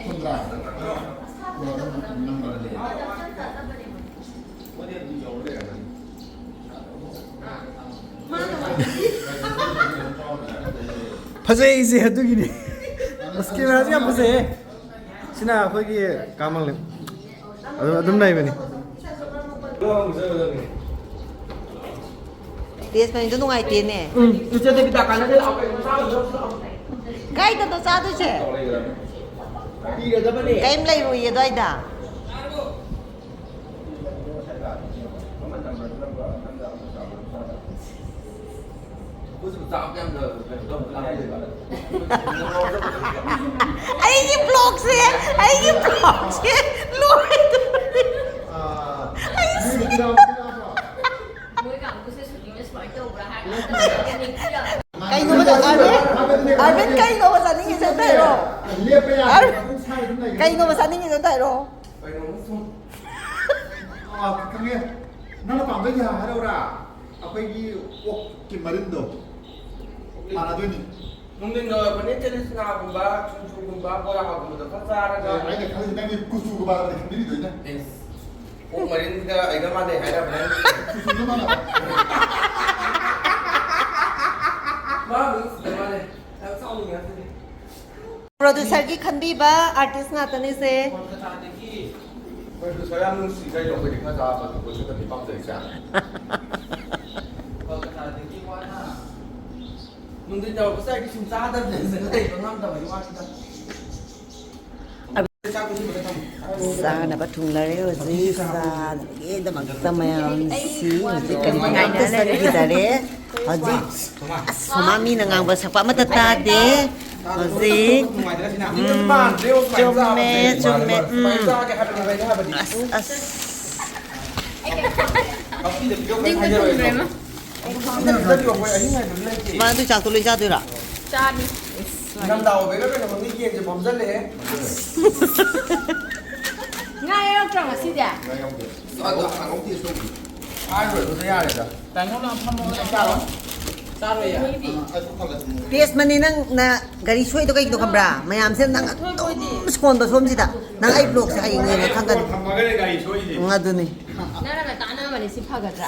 ꯍꯨꯝꯗ꯭ꯔꯥ꯫ ꯑꯁ, ꯍꯥꯞꯄꯗ ꯇꯧꯕꯅ꯫ ꯅꯪ ꯃꯔꯜ ꯂꯩ꯫ ꯃꯇꯝ ꯆꯞ ꯆꯥꯗꯕꯅꯦ꯫ ꯃꯥꯅ ꯐꯖꯩ ꯏꯆꯦ, ꯑꯗꯨꯒꯤꯅꯤ꯫ ꯑꯁ, ꯀꯦꯃꯦꯔꯥꯁꯦ ꯌꯥꯝ ꯐꯖꯩꯌꯦ꯫ ꯁꯤꯅ ꯑꯩꯈꯣꯏꯒꯤ ꯀꯥꯃꯜꯅꯦ꯫ ꯑꯗꯨꯝ, ꯑꯗꯨꯝ ꯂꯩꯕꯅꯤ꯫ ꯇꯦꯁ ꯃꯅꯤꯗꯣ ꯅꯨꯡꯉꯥꯏꯇꯦꯅꯦ꯫ ꯎꯝ, ꯏꯆꯦ ꯗꯦꯕꯤꯇꯥ ꯀꯥꯟꯅꯗꯦ, ꯂꯥꯛꯑꯣ ꯀꯩꯅꯣ ꯆꯥꯔꯨꯁꯤ ꯂꯥꯛꯑꯣ꯫ ꯀꯥꯏꯗꯅꯣ ꯆꯥꯗꯣꯏꯁꯦ? ꯄꯤꯔꯗꯕꯅꯦ꯫ ꯀꯩꯝ ꯂꯩꯔꯣꯏꯌꯦ ꯑꯗꯨꯋꯥꯏꯗ꯫ ꯑꯩꯒꯤ ꯕ꯭ꯂꯣꯛꯁꯦ, ꯑꯩꯒꯤ ꯕ꯭ꯂꯣꯛꯁꯦ ꯂꯣꯏꯗꯣꯔꯦ꯫ ꯑꯩ ꯁꯤ- ꯃꯣꯏ ꯀꯥꯡꯕꯨꯁꯦ ꯁꯨꯇꯤꯡꯗ ꯁꯨꯃꯥꯏꯅ ꯇꯧꯕ꯭ꯔꯥ ꯍꯥꯏꯔꯒ ꯀꯩꯅꯣꯕ, ꯑꯥꯔꯕꯤꯟ? ꯑꯥꯔꯕꯤꯟ, ꯀꯩꯅꯣꯕ ꯆꯥꯅꯤꯡꯉꯤꯁꯦ ꯑꯝꯇ ꯍꯥꯏꯔꯣ꯫ ꯑꯥꯔꯕꯤꯟ, ꯀꯩꯅꯣꯕ ꯆꯥꯅꯤꯡꯉꯤꯁꯦ ꯑꯝꯇ ꯍꯥꯏꯔꯣ꯫ ꯀꯩꯅꯣꯕ ꯁꯨꯝ꯫ ꯑꯥ, ꯈꯪꯉꯦ꯫ ꯅꯪꯅ ꯄꯥꯝꯕꯩꯗꯤ ꯍꯥꯏꯔꯛꯎꯔꯥ? ꯑꯩꯈꯣꯏꯒꯤ ꯑꯣꯛꯀꯤ ꯃꯔꯤꯟꯗꯣ ꯃꯥꯟꯅꯗꯣꯏꯅꯤ꯫ ꯅꯨꯡꯊꯤꯟ ꯌꯧꯔꯛꯄꯅꯦ, ꯀꯦꯂꯤꯆꯅꯥꯒꯨꯝꯕ, ꯁꯤꯡꯖꯨꯒꯨꯝꯕ, ꯕꯣꯔꯥꯒꯨꯝꯕꯗꯣ ꯈꯔ ꯆꯥꯔꯒ꯫ ꯑꯦ, ꯑꯩꯅ ꯈꯜꯂꯤꯁꯤ ꯅꯪꯒꯤ ꯀꯨꯆꯨꯒ ꯃꯥꯟꯅꯕꯅꯤ ꯈꯟꯕꯤꯔꯤꯗꯣ ꯑꯩꯅ꯫ ꯑꯦꯁ, ꯑꯣꯛ ꯃꯔꯤꯟꯒ ꯑꯩꯒ ꯃꯥꯟꯅꯩ ꯍꯥꯏꯔꯕ ꯅꯪ? ꯀꯨꯆꯨꯗꯣ ꯃꯥꯟꯅꯕ꯫ ꯃꯥ ꯃꯤꯁ ꯃꯥꯟꯅꯩ꯫ ꯌꯥꯝ ꯁꯥꯎꯅꯤꯡꯉꯦ ꯑꯗꯨꯗꯤ꯫ ꯄ꯭ꯔꯣꯗ꯭ꯌꯨꯁꯔꯒꯤ ꯈꯟꯕꯤꯕ ꯑꯥꯔꯇꯤꯁ ꯉꯥꯛꯇꯅꯤꯁꯦ꯫ ꯀꯣꯜꯀꯇꯥꯗꯒꯤ꯫ ꯄ꯭ꯔꯣꯗ꯭ꯌꯨꯁꯔ ꯌꯥꯝ ꯅꯨꯡꯁꯤ ꯀꯩꯅꯣ, ꯑꯩꯈꯣꯏꯗꯤ ꯈꯔ ꯆꯥꯕ ꯊꯛꯄ ꯈꯛꯇꯅꯤ ꯄꯥꯝꯖꯩꯁꯦ꯫ ꯀꯣꯜꯀꯇꯥꯗꯒꯤ ꯋꯥꯅ꯫ ꯅꯨꯡꯊꯤꯟ ꯌꯧꯔꯛꯄꯁꯦ ꯑꯩꯗꯤ ꯁꯨꯝ ꯆꯥꯗꯕꯅꯦ, ꯂꯩꯕ ꯉꯝꯗꯕꯒꯤ ꯋꯥꯅꯤꯗ꯫ ꯆꯥꯛ ꯄꯨꯈꯤꯕꯗ ꯊꯝꯃꯨ꯫ ꯆꯥꯅꯕ ꯊꯨꯡꯂꯔꯦ ꯍꯧꯖꯤꯛ꯫ ꯆꯥꯅꯕꯒꯤꯗꯃꯛꯇ ꯃꯌꯥꯝꯁꯤ ꯍꯧꯖꯤꯛ ꯀꯔꯤ ꯀꯔꯤ ꯆꯠꯈꯤꯗꯔꯦ꯫ ꯍꯧꯖꯤꯛ ꯑꯁ, ꯃꯃꯥ ꯃꯤꯅ ꯉꯥꯡꯕ ꯁꯛꯄ ꯑꯃꯠꯇ ꯇꯥꯗꯦ꯫ ꯍꯧꯖꯤꯛ ꯅꯨꯡꯉꯥꯏꯇ꯭ꯔꯁꯤꯅ꯫ ꯎꯝ, ꯆꯨꯝꯃꯦ, ꯆꯨꯝꯃꯦ, ꯎꯝ꯫ ꯆꯥꯒꯦ ꯍꯥꯏꯕꯅꯦꯕ ꯑꯩꯅ ꯍꯥꯏꯕꯗꯤ꯫ ꯑꯁ, ꯑꯁ꯫ ꯅꯤꯡꯕ ꯊꯨꯡꯗ꯭ꯔꯦ, ꯃꯥ꯫ ꯃꯥ ꯑꯗꯨ ꯆꯥꯛꯇꯣ ꯂꯣꯏ ꯆꯥꯗꯣꯏꯔꯥ? ꯆꯥꯅꯤ꯫ ꯅꯤꯡꯊꯝꯊꯥ ꯑꯣꯏꯕꯩꯔꯥ ꯀꯩꯅꯣ ꯈꯪꯗꯦ, ꯌꯦꯟꯁꯦ ꯐꯝꯖꯜꯂꯛꯑꯦ꯫ ꯉꯥ ꯌꯥꯎꯔꯛꯇ꯭ꯔꯣ ꯉꯁꯤꯗꯤ? ꯉꯥ ꯌꯥꯎꯗꯦ꯫ ꯑꯗꯣ ꯀꯥꯡꯉꯧ ꯇꯦꯁ ꯇꯧꯗ꯭ꯔꯤ꯫ ꯍꯥꯏꯔꯣꯏ, ꯑꯗꯨꯗ ꯌꯥꯔꯦꯗ꯫ ꯀꯥꯡꯉꯧꯅ ꯐꯝꯃꯣ, ꯆꯥꯔꯣꯏ? ꯆꯥꯔꯣꯏꯌꯦ? ꯑꯥ, ꯑꯩ ꯄꯨꯈꯠꯂꯦ꯫ ꯇꯦꯁ ꯃꯅꯤ, ꯅꯪꯅ ꯒꯥꯔꯤ ꯁꯣꯏꯗꯣ ꯀꯩꯒꯤꯅꯣ ꯈꯪꯕ꯭ꯔꯥ? ꯃꯌꯥꯝꯁꯤꯅ ꯅꯪ ꯑꯗꯨꯝ ꯁꯣꯟꯕ ꯁꯣꯝꯁꯤꯗ꯫ ꯅꯪ ꯑꯩ ꯕ꯭ꯂꯣꯛꯁꯦ ꯍꯌꯦꯡ ꯌꯦꯡꯉ ꯈꯪꯒꯅꯤ꯫ ꯊꯝꯃꯒꯅꯦ ꯒꯥꯔꯤ ꯁꯣꯏꯁꯦ꯫ ꯎꯝ, ꯑꯗꯨꯅꯤ꯫ ꯅꯪꯅ ꯇꯥꯟꯅꯕꯅꯦ ꯁꯤ ꯐꯒꯗ꯭ꯔꯥ?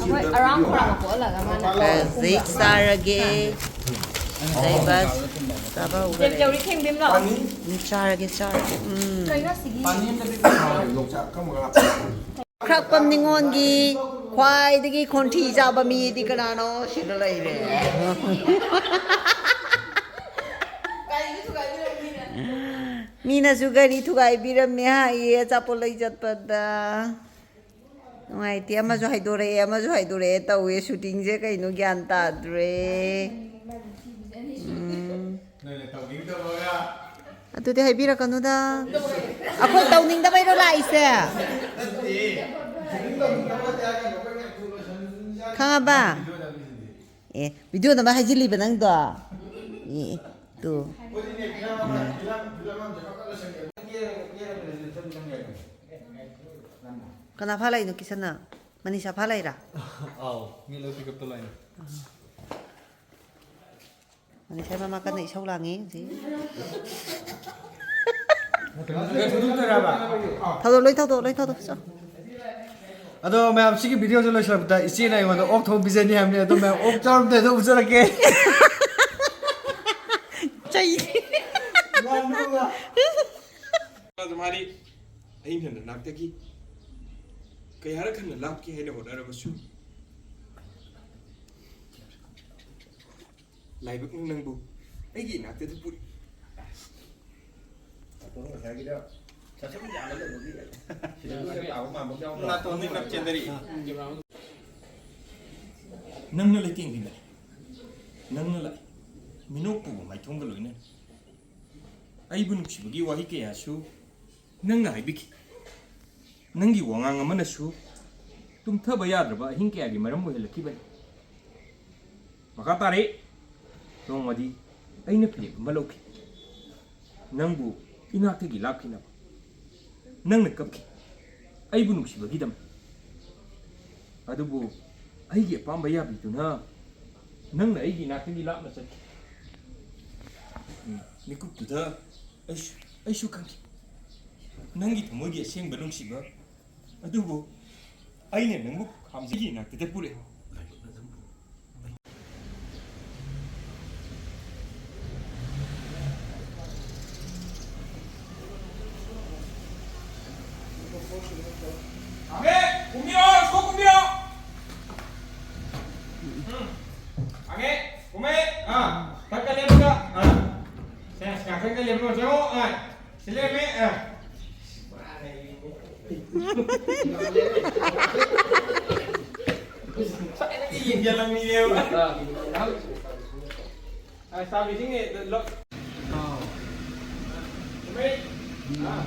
ꯑꯩꯈꯣꯏ ꯑꯔꯥꯝ ꯈꯧꯔꯥꯡꯕ ꯄꯣꯛꯍꯜꯂꯒ ꯃꯥꯅ ꯍꯧꯖꯤꯛ ꯆꯥꯔꯒꯦ꯫ ꯉꯁꯥꯏ ꯕꯁ ꯆꯥꯕ ꯍꯧꯈꯔꯦ꯫ ꯆꯦ ꯆꯧꯔꯤ ꯊꯦꯡꯕꯤꯝꯂꯣ? ꯎꯝ, ꯆꯥꯔꯒꯦ, ꯆꯥꯔꯒꯦ꯫ ꯎꯝ꯫ ꯀꯩꯅꯣ ꯑꯁꯤꯒꯤ? ꯌꯣꯡꯆꯥꯛ ꯀꯪꯕꯒ ꯍꯥꯞꯄ꯫ ꯈ꯭ꯔꯥꯛꯄꯝ ꯅꯤꯉꯣꯜꯒꯤ ꯈ꯭ꯋꯥꯏꯗꯒꯤ ꯈꯣꯟꯊꯤ ꯆꯥꯕ ꯃꯤꯗꯤ ꯀꯅꯥꯅꯣ? ꯁꯤꯗ ꯂꯩꯔꯦ꯫ ꯒꯥꯔꯤꯁꯨ ꯊꯨꯒꯥꯏꯕꯤꯔꯝꯃꯤꯅꯦ꯫ ꯃꯤꯅꯁꯨ ꯒꯥꯔꯤ ꯊꯨꯒꯥꯏꯕꯤꯔꯝꯃꯦ ꯍꯥꯏꯌꯦ ꯑꯆꯥꯄꯣꯠ ꯂꯩ ꯆꯠꯄꯗ꯫ ꯅꯨꯡꯉꯥꯏꯇꯦ, ꯑꯃꯁꯨ ꯍꯥꯏꯗꯣꯔꯛꯑꯦ, ꯑꯃꯁꯨ ꯍꯥꯏꯗꯣꯔꯛꯑꯦ ꯇꯧꯋꯦ꯫ ꯁꯨꯇꯤꯡꯁꯦ ꯀꯩꯅꯣ ꯒ꯭ꯌꯥꯟ ꯇꯥꯗ꯭ꯔꯦ꯫ ꯎꯝ꯫ ꯅꯣꯏꯅ ꯇꯧꯅꯤꯡꯗꯕꯒ꯫ ꯑꯗꯨꯗꯤ ꯍꯥꯏꯕꯤꯔꯛꯀꯅꯨꯗ꯫ ꯑꯩꯈꯣꯏ ꯇꯧꯅꯤꯡꯗꯕꯩꯔꯣ ꯂꯥꯛꯏꯁꯦ? ꯅꯠꯇꯦ꯫ ꯈꯪꯉꯕ? ꯑꯦ, ꯚꯤꯗꯤꯑꯣ ꯅꯝꯕ ꯍꯥꯏꯖꯤꯜꯂꯤꯕ ꯅꯪꯗꯣ? ꯑꯦ, ꯇꯨ꯫ ꯀꯅꯥ ꯐꯥ ꯂꯥꯛꯏꯅꯣ, ꯀꯤꯁꯟꯅ? ꯃꯅꯤꯁꯥ ꯐꯥ ꯂꯥꯛꯏꯔꯥ? ꯑꯥꯎ, ꯃꯤ ꯂꯣꯏ pick up ꯇꯧ ꯂꯥꯛꯏꯅꯦ꯫ ꯑꯥ꯫ ꯉꯁꯥꯏ ꯃꯃꯥ ꯀꯟꯅ ꯏꯁꯧ ꯂꯥꯡꯉꯤ ꯍꯧꯖꯤꯛ꯫ ꯊꯧꯗꯣꯛ, ꯂꯣꯏ ꯊꯧꯗꯣꯛ, ꯂꯣꯏ ꯊꯧꯗꯣꯛ, ꯆꯣ꯫ ꯑꯗꯣ ꯃꯌꯥꯝ, ꯁꯤꯒꯤ ꯚꯤꯗꯤꯑꯣꯁꯦ ꯂꯣꯏꯁꯤꯜꯂꯛꯄꯗ ꯏꯆꯦꯅ ꯑꯩꯉꯣꯟꯗ ꯑꯣꯛ ꯊꯣꯡ ꯄꯤꯖꯅꯤ ꯍꯥꯏꯕꯅꯦ꯫ ꯑꯗꯣ ꯃꯌꯥꯝ, ꯑꯣꯛ ꯆꯥꯔꯝꯗꯥꯏꯗ ꯎꯖꯔꯛꯀꯦ꯫ ꯆꯩ꯫ ꯑꯗꯨ ꯃꯥꯗꯤ ꯑꯩꯅ ꯅꯅꯥꯛꯇꯒꯤ ꯀꯌꯥꯔꯛ ꯍꯟꯅ ꯂꯥꯞꯀꯦ ꯍꯥꯏꯅ ꯍꯣꯠꯅꯔꯕꯁꯨ, ꯂꯥꯏꯕꯛꯅ ꯅꯪꯕꯨ ꯑꯩꯒꯤ ꯏꯅꯥꯛꯇ ꯄꯨꯔꯛꯏ꯫ ꯅꯥꯇꯣꯟ ꯉꯁꯥꯏꯒꯤꯗ ꯁꯠ ꯁꯠ ꯌꯥꯜꯂ ꯂꯩꯕꯒꯤ ꯁꯤꯗ ꯂꯣꯏꯅ ꯇꯥꯕ ꯃꯥꯟꯕ ꯑꯃ ꯌꯥꯎꯗ꯭ꯔꯣ? ꯅꯥꯇꯣꯟꯗꯤ ꯅꯞꯆꯦꯟꯗꯔꯤ꯫ ꯅꯪꯅ ꯂꯩꯇꯦꯡꯕꯤꯕꯅꯤ, ꯅꯪꯅ ꯂꯥꯛꯏ, ꯃꯤꯅꯣꯛ ꯄꯨꯕ ꯃꯥꯏꯊꯣꯡꯒ ꯂꯣꯏꯅꯅ꯫ ꯑꯩꯕꯨ ꯅꯨꯡꯁꯤꯕꯒꯤ ꯋꯥꯍꯩ ꯀꯌꯥꯁꯨ ꯅꯪꯅ ꯍꯥꯏꯕꯤꯈꯤ꯫ ꯅꯪꯒꯤ ꯋꯥꯉꯥꯡ ꯑꯃꯅꯁꯨ ꯇꯨꯝꯊꯕ ꯌꯥꯗ꯭ꯔꯕ ꯑꯍꯤꯡ ꯀꯌꯥꯒꯤ ꯃꯔꯝ ꯑꯣꯏꯍꯜꯂꯛꯈꯤꯕꯅꯤ꯫ ꯃꯈꯥ ꯇꯥꯔꯛꯏ, ꯅꯣꯡꯃꯗꯤ ꯑꯩꯅ ꯐꯤꯔꯦꯞ ꯑꯃ ꯂꯧꯈꯤ꯫ ꯅꯪꯕꯨ ꯏꯅꯥꯛꯇꯒꯤ ꯂꯥꯞꯈꯤꯅꯕ꯫ ꯅꯪꯅ ꯀꯞꯈꯤ, ꯑꯩꯕꯨ ꯅꯨꯡꯁꯤꯕꯒꯤꯗꯃꯛ꯫ ꯑꯗꯨꯕꯨ ꯑꯩꯒꯤ ꯑꯄꯥꯝꯕ ꯌꯥꯕꯤꯗꯨꯅ ꯅꯪꯅ ꯑꯩꯒꯤ ꯏꯅꯥꯛꯇꯒꯤ ꯂꯥꯞꯅ ꯆꯠꯈꯤ꯫ ꯎꯝ, ꯃꯤꯀꯨꯞꯇꯨꯗ ꯑꯩꯁꯨ, ꯑꯩꯁꯨ ꯈꯪꯈꯤ꯫ ꯅꯪꯒꯤ ꯊꯃꯣꯏꯒꯤ ꯑꯁꯦꯡꯕ ꯅꯨꯡꯁꯤꯕ ꯑꯗꯨꯕꯨ ꯑꯩꯅ ꯅꯪꯕꯨ ꯈꯥꯝꯖꯒꯤ ꯏꯅꯥꯛꯇ ꯄꯨꯔꯛꯑꯦ꯫ ꯍꯥꯡꯉꯦ! ꯀꯨꯝꯕꯤꯔꯣ! ꯁꯣꯛ ꯀꯨꯝꯕꯤꯔꯣ! ꯎꯝ꯫ ꯍꯥꯡꯉꯦ! ꯀꯨꯝꯃꯦ! ꯑꯥ! ꯈꯔ ꯀꯜꯂꯦ ꯑꯃꯨꯛꯀ! ꯑꯥ! ꯁꯦ, ꯉꯥꯛꯇꯪ ꯀꯜꯂꯦ ꯑꯃꯨꯛꯀ! ꯆꯪꯉꯣ! ꯑꯥ! ꯁꯤ ꯂꯩꯔꯝꯃꯦ! ꯑꯥ! ꯉꯁꯥꯏꯗꯒꯤ ꯌꯦꯡꯁꯤꯜꯂꯝꯃꯤꯅꯦꯕ꯫ ꯑꯥ, ꯆꯥꯕꯤꯁꯤꯡꯅꯦ, ꯂꯣ-, ꯀꯨꯝꯍꯩ꯫ ꯑꯥ꯫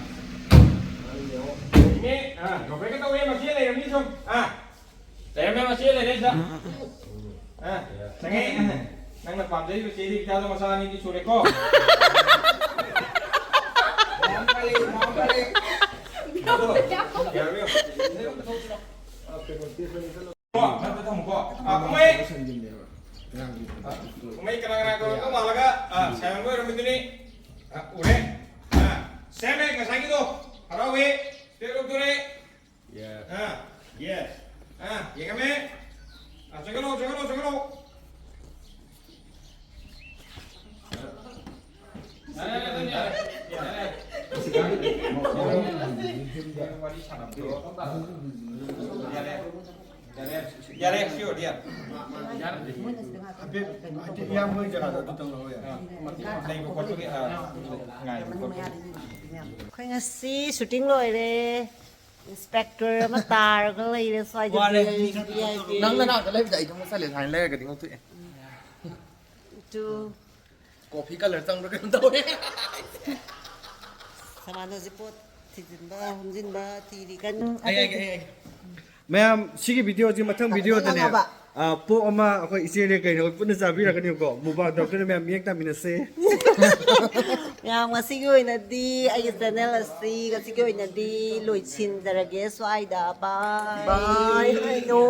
ꯏꯅꯦ, ꯑꯥ, ꯂꯣꯀꯦꯜꯒ ꯇꯧꯋꯦ, ꯃꯁꯤ ꯂꯩꯔꯝꯅꯤ ꯁꯨꯝ꯫ ꯑꯥ꯫ ꯂꯩꯔꯝꯃꯦ, ꯃꯁꯤ ꯂꯩꯔꯦ, ꯁꯤꯗ꯫ ꯑꯥ, ꯆꯪꯉꯦ꯫ ꯅꯪꯅ ꯄꯥꯝꯖꯔꯤꯕ ꯆꯦꯗꯤ ꯏꯆꯥꯗꯣ ꯃꯆꯥ ꯑꯅꯤꯗꯤ ꯁꯨꯔꯦꯀꯣ꯫ ꯌꯥꯔꯣꯏ, ꯌꯥꯔꯣꯏ꯫ ꯀꯣ, ꯅꯪ ꯊꯝꯃꯨꯀꯣ꯫ ꯑꯥ, ꯀꯨꯝꯍꯩ꯫ ꯀꯨꯝꯍꯩ ꯀꯅꯥ ꯀꯅꯥ ꯇꯧꯔꯒ ꯑ, ꯎꯔꯦ꯫ ꯑ, ꯁꯦꯝꯃꯦ ꯉꯁꯥꯏꯒꯤꯗꯣ꯫ ꯍꯔꯥꯎꯋꯦ꯫ ꯁ꯭ꯇꯦꯞ ꯂꯧꯊꯣꯔꯦ꯫ ꯑ, ꯌꯦꯁ꯫ ꯑ, ꯌꯦꯡꯉꯝꯃꯦ꯫ ꯑ, ꯆꯪꯍꯜꯂꯣ, ꯆꯪꯍꯜꯂꯣ, ꯆꯪꯍꯜꯂꯣ꯫ ꯋꯥꯔꯤ ꯁꯥꯟꯅꯕꯗꯣ꯫ ꯌꯥꯔꯦ꯫ ꯌꯥꯔꯦ, ꯁꯤ ꯑꯣꯏꯔꯗꯤ ꯌꯥꯔꯦ꯫ ꯍꯥꯏꯐꯦꯠ, ꯍꯥꯏꯐꯦꯠ ꯏꯌꯥꯝꯕ ꯍꯣꯏ ꯖꯒꯥꯗꯣ ꯑꯗꯨ ꯇꯧꯔꯛꯑꯣ ꯌꯥꯔꯦ꯫ ꯂꯩꯕ ꯈꯣꯠꯄꯒꯤ, ꯑ, ꯉꯥꯏꯕ ꯈꯣꯠꯄꯒꯤ꯫ ꯑꯩꯈꯣꯏ ꯉꯁꯤ ꯁꯨꯇꯤꯡ ꯂꯣꯏꯔꯦ꯫ ꯏꯟꯁꯄꯦꯛꯇꯔ ꯑꯃ ꯇꯥꯔꯒ ꯂꯩꯔꯦ ꯁ꯭ꯋꯥꯏꯗ꯫ ꯋꯥꯔꯦ꯫ V I P. ꯅꯪ ꯅꯅꯥꯛꯇ ꯂꯩꯕꯗ ꯑꯩ ꯊꯃꯣꯏ ꯁꯥꯂꯦꯟ ꯍꯥꯏꯅ ꯂꯩꯔꯒꯗꯤ ꯉꯧꯊꯣꯛꯑꯦ꯫ ꯇꯨ꯫ ꯀꯣꯐꯤ ꯀꯂꯔ ꯆꯪꯕ꯭ꯔꯥ ꯀꯩꯅꯣꯝ ꯇꯧꯔꯦ꯫ ꯁꯃꯥꯟꯗꯣ ꯍꯧꯖꯤꯛ ꯄꯣꯠ ꯊꯤꯖꯤꯟꯕ, ꯍꯨꯝꯖꯤꯟꯕ ꯊꯤꯔꯤ ꯀꯟꯅ꯫ ꯑꯩ, ꯑꯩ, ꯑꯩ, ꯑꯩ꯫ ꯃꯌꯥꯝ, ꯁꯤꯒꯤ ꯚꯤꯗꯤꯑꯣꯁꯤ ꯃꯊꯪ ꯚꯤꯗꯤꯑꯣꯗꯅꯦ, ꯅꯪ ꯂꯥꯛꯑꯣꯕ꯫ ꯑ, ꯄꯣꯛ ꯑꯃ ꯑꯩꯈꯣꯏ ꯏꯆꯦꯅꯦ ꯀꯩꯅꯣ ꯄꯨꯟꯅ ꯆꯥꯕꯤꯔꯛꯀꯅꯤꯕꯀꯣ꯫ ꯃꯨꯛꯕꯥꯡ ꯇꯧꯔꯛꯇꯣꯏꯅꯦ ꯃꯌꯥꯝ, ꯃꯤꯠꯌꯦꯡ ꯇꯥꯃꯤꯟꯅꯁꯦ꯫ ꯃꯌꯥꯝ, ꯉꯁꯤꯒꯤ ꯑꯣꯏꯅꯗꯤ ꯑꯩꯒꯤ ꯆꯦꯅꯦꯜ ꯑꯁꯤ ꯉꯁꯤꯒꯤ ꯑꯣꯏꯅꯗꯤ ꯂꯣꯏꯁꯤꯟꯖꯔꯒꯦ ꯁ꯭ꯋꯥꯏꯗ꯫ ꯕꯥꯏ꯫ ꯕꯥꯏ꯫ ꯍꯥꯏꯅꯣ꯫